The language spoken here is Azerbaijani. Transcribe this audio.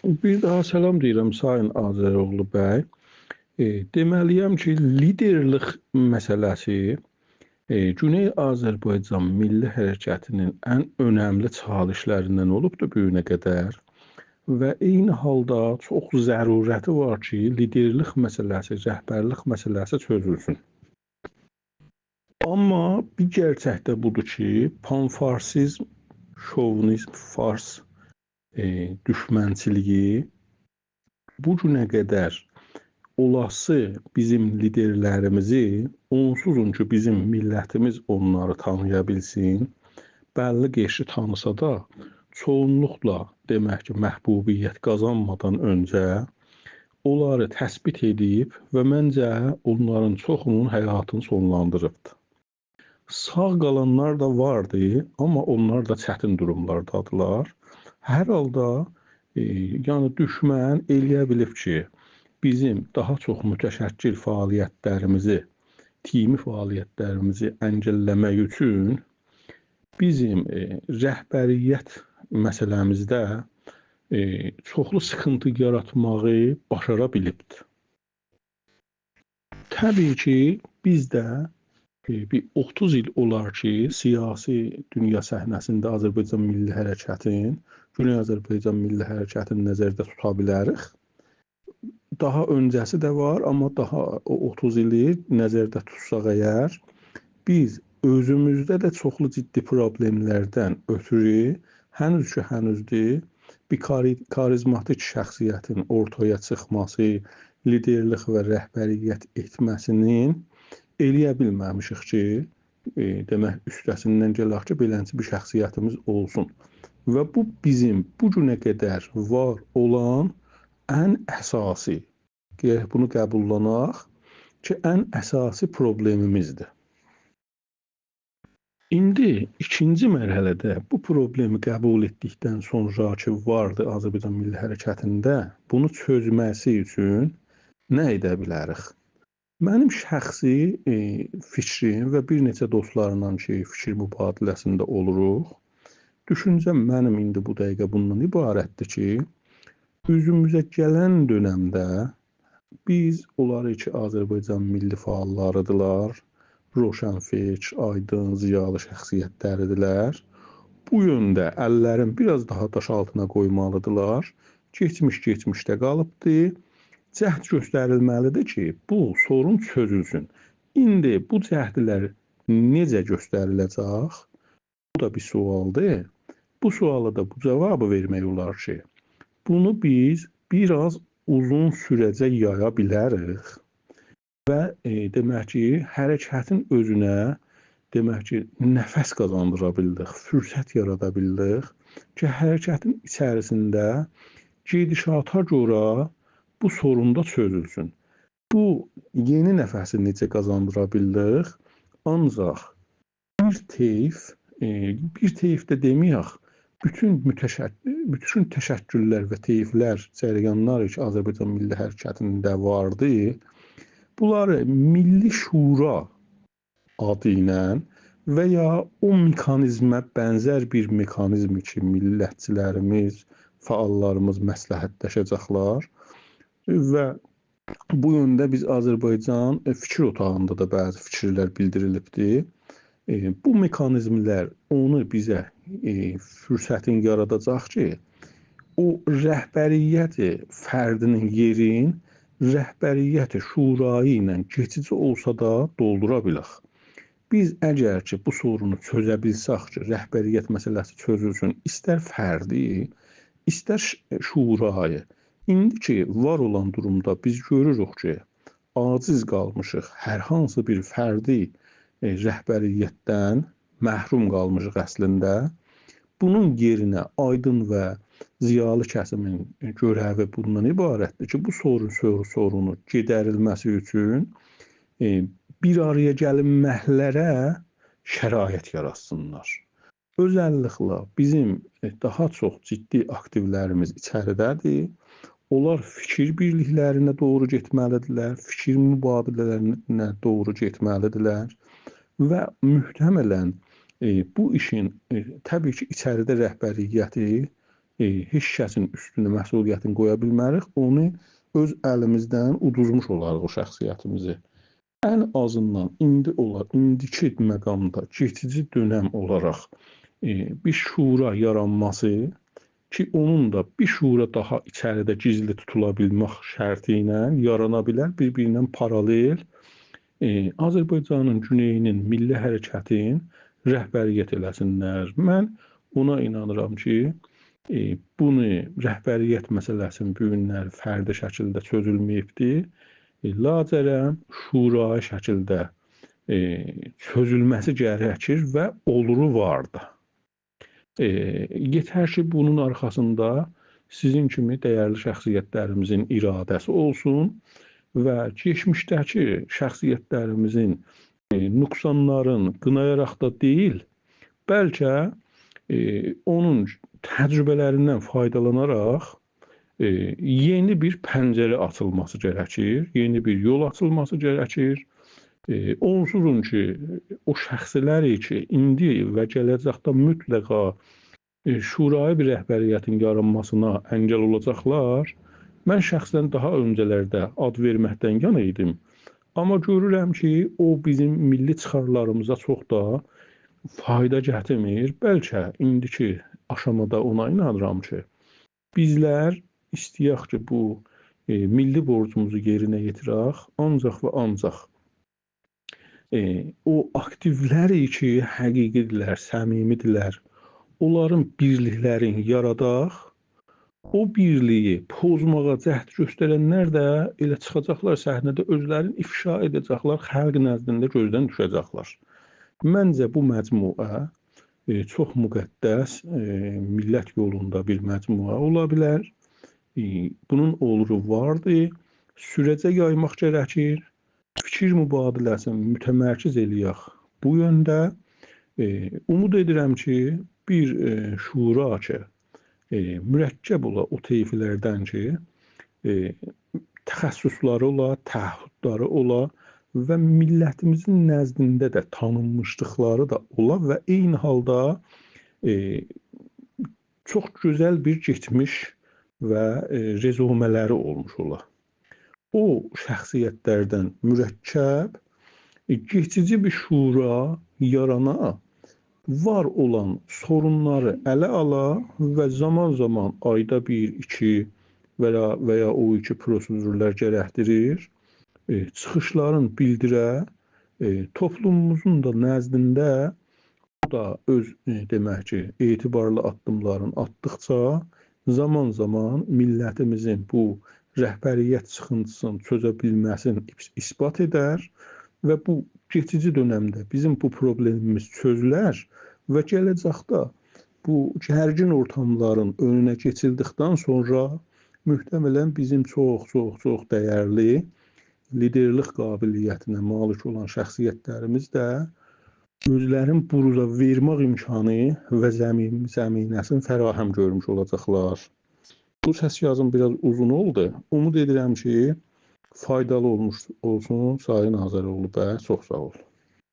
Bir daha salam deyirəm Sayın Azəroğlu bəy. Deməliyəm ki, liderlik məsələsi Güney Azərbaycan Milli Hərəkatının ən önəmli çalışlarından olubdur bu günə qədər və eyni halda çox zərurəti var ki, liderlik məsələsi, rəhbərlik məsələsi çözülsün. Amma bir gerçək də budur ki, panfarsizm, şovinizm, fars düşmənçiliyi bu günə qədər olası bizim liderlərimizi, onsuzun ki, bizim millətimiz onları tanıya bilsin, bəlli qeşi tanısa da, çoğunluqla demək ki, məhbubiyyət qazanmadan öncə onları təsbit edib və məncə onların çoxunun həyatını sonlandırıbdır. Sağ qalanlar da vardı, amma onlar da çətin durumlardadılar. Hər halda, yəni düşmən eləyə bilib ki, bizim daha çox mütəşəkkil fəaliyyətlərimizi, timi fəaliyyətlərimizi əngəlləmək üçün bizim rəhbəriyyət məsələmizdə çoxlu sıxıntı yaratmağı başara bilibdir. Təbii ki, biz də bir 30 il olar ki, siyasi dünya səhnəsində Azərbaycan Milli Hərəkatının, Güney Azərbaycan Milli Hərəkatını nəzərdə tuta bilərik. Daha öncəsi də var, amma daha o 30 ili nəzərdə tutsaq əgər, biz özümüzdə də çoxlu ciddi problemlərdən ötürü hənuz ki, hənuzdur, bir karizmatik şəxsiyyətin ortaya çıxması, liderlik və rəhbəriyyət etməsinin eləyə bilməmişik ki, demək üstəsindən gələk ki, beləncə bir şəxsiyyətimiz olsun. Və bu bizim bu günə qədər var olan ən əsasi, gərək bunu qəbullanaq ki, ən əsasi problemimizdir. İndi ikinci mərhələdə bu problemi qəbul etdikdən sonra ki, vardı Azərbaycan Milli Hərəkatında, bunu çözməsi üçün nə edə bilərik? Mənim şəxsi fikrim və bir neçə dostlarla ki, fikir mübadiləsində oluruq. Düşüncəm mənim indi bu dəqiqə bundan ibarətdir ki, üzümüzə gələn dönəmdə biz onları ki, Azərbaycan milli fəallarıdırlar, roşənfikr, aydın, ziyalı şəxsiyyətləridirlər. Bu yöndə əllərin biraz daha daş altına qoymalıdırlar. Keçmiş keçmişdə qalıbdır. Cəhd göstərilməlidir ki, bu sorun çözülsün. İndi bu cəhdlər necə göstəriləcək? Bu da bir sualdır. Bu suala da bu cavabı vermək olar ki, bunu biz biraz uzun sürəcə yaya bilərik və demək ki, hərəkətin özünə demək ki, nəfəs qazandıra bildik, fürsət yarada bildik ki, hərəkətin içərisində gedişata görə bu sorun da çözülsün. Bu yeni nəfəsi necə qazandıra bildik? Ancaq bir teyf, bir teyf də deməyək, bütün təşəkküllər və teyflər, cərəyanlar ki, Azərbaycan Milli Hərəkatında vardı, bunları Milli Şura adı ilə və ya o mexanizmə bənzər bir mexanizm ki, millətçilərimiz, fəallarımız məsləhətləşəcəklər və bu yöndə biz Azərbaycan fikir otağında da bəzi fikirlər bildirilibdir. Bu mexanizmlər onu bizə fürsətin yaradacaq ki, o rəhbəriyyəti fərdinin yerin rəhbəriyyəti şurayı ilə keçici olsa da doldura bilək. Biz əgər ki, bu sorunu çözə bilsək ki, rəhbəriyyət məsələsi çözülsün, istər fərdi, istər şurayı. İndi ki, var olan durumda biz görürük ki, aciz qalmışıq, hər hansı bir fərdi rəhbəriyyətdən məhrum qalmışıq əslində. Bunun yerinə aydın və ziyalı kəsimin görəvi bundan ibarətdir ki, bu sorunu gedərilməsi üçün bir araya gəlinməklərə şərait yaratsınlar. Özəlliklə bizim daha çox ciddi aktivlərimiz içəridədir. Onlar fikir birliklərinə doğru getməlidirlər, fikir mübadilələrinə doğru getməlidirlər və mühtəmələn bu işin təbii ki, içəridə rəhbəriyyəti heç kəsin üstünə məsuliyyətini qoya bilmərik. Onu öz əlimizdən uduzmuş olarıq o şəxsiyyətimizi. Ən azından indi olar, indiki məqamda keçici dönəm olaraq bir şura yaranması ki, onun da bir şura daha içəridə gizli tutula bilmək şərti ilə yarana bilər, bir-birindən paralel Azərbaycanın güneyinin milli hərəkətin rəhbəriyyət eləsinlər. Mən ona inanıram ki, bunu rəhbəriyyət məsələsinin bu günlər fərdi şəkildə çözülməyibdir. Lacərəm şurayı şəkildə çözülməsi gərəkir və oluru vardı. Yetər ki, bunun arxasında sizin kimi dəyərli şəxsiyyətlərimizin iradəsi olsun və keçmişdəki şəxsiyyətlərimizin nüqsanların qınayaraq da deyil, bəlkə onun təcrübələrindən faydalanaraq yeni bir pəncərə açılması gərəkir, yeni bir yol açılması gərəkir. Onsuzun ki, o şəxslər ki, indi və gələcəkdə mütləqa şurayı bir rəhbəriyyətin yaranmasına əngəl olacaqlar. Mən şəxsən daha öncələrdə ad verməkdən yana idim. Amma görürəm ki, o bizim milli çıxarlarımıza çox da fayda gətirmir. Bəlkə indiki aşamada ona inanıram ki, bizlər istəyək ki, bu milli borcumuzu yerinə yetirək, ancaq və ancaq o aktivlər ki, həqiqidirlər, səmimidirlər, onların birliklərini yaradaq, o birliyi pozmağa cəhd göstərənlər də elə çıxacaqlar səhnədə, özlərini ifşa edəcəklər, xalq nəzdində gözdən düşəcəklər. Məncə bu məcmuə çox müqəddəs millət yolunda bir məcmuə ola bilər. Bunun oluru vardı, sürəcə yaymaq gərəkir, fikir mübadiləsini mütəmərkiz eləyək bu yöndə. Umud edirəm ki, bir şura ki, mürəkkəb ola o teyflərdən ki, təxəssüsləri ola, təəhhüdları ola və millətimizin nəzdində də tanınmışlıqları da ola və eyni halda çox gözəl bir keçmiş və rezumələri olmuş ola. O şəxsiyyətlərdən mürəkkəb, keçici bir şura yarana var olan sorunları ələ ala və zaman-zaman ayda bir, iki və ya o iki prosedürlər gərəkdirir, çıxışların bildirə, toplumumuzun da nəzdində o da öz demək ki, etibarlı addımların atdıqca zaman-zaman millətimizin bu rəhbəriyyət sıxıntısını çözə bilməsini isbat edər və bu keçici dönəmdə bizim bu problemimiz çözülər və gələcəkdə bu gərgin ortamların önünə keçildikdən sonra mühtəmələn bizim çox dəyərli liderlik qabiliyyətinə malik olan şəxsiyyətlərimiz də özlərin buruza vermək imkanı və zəminəsini fərahəm görmüş olacaqlar. Bu səs yazım biraz uzun oldu. Umud edirəm ki, faydalı olmuş olsun. Sayın Azəroğlu bəy, çox sağ ol.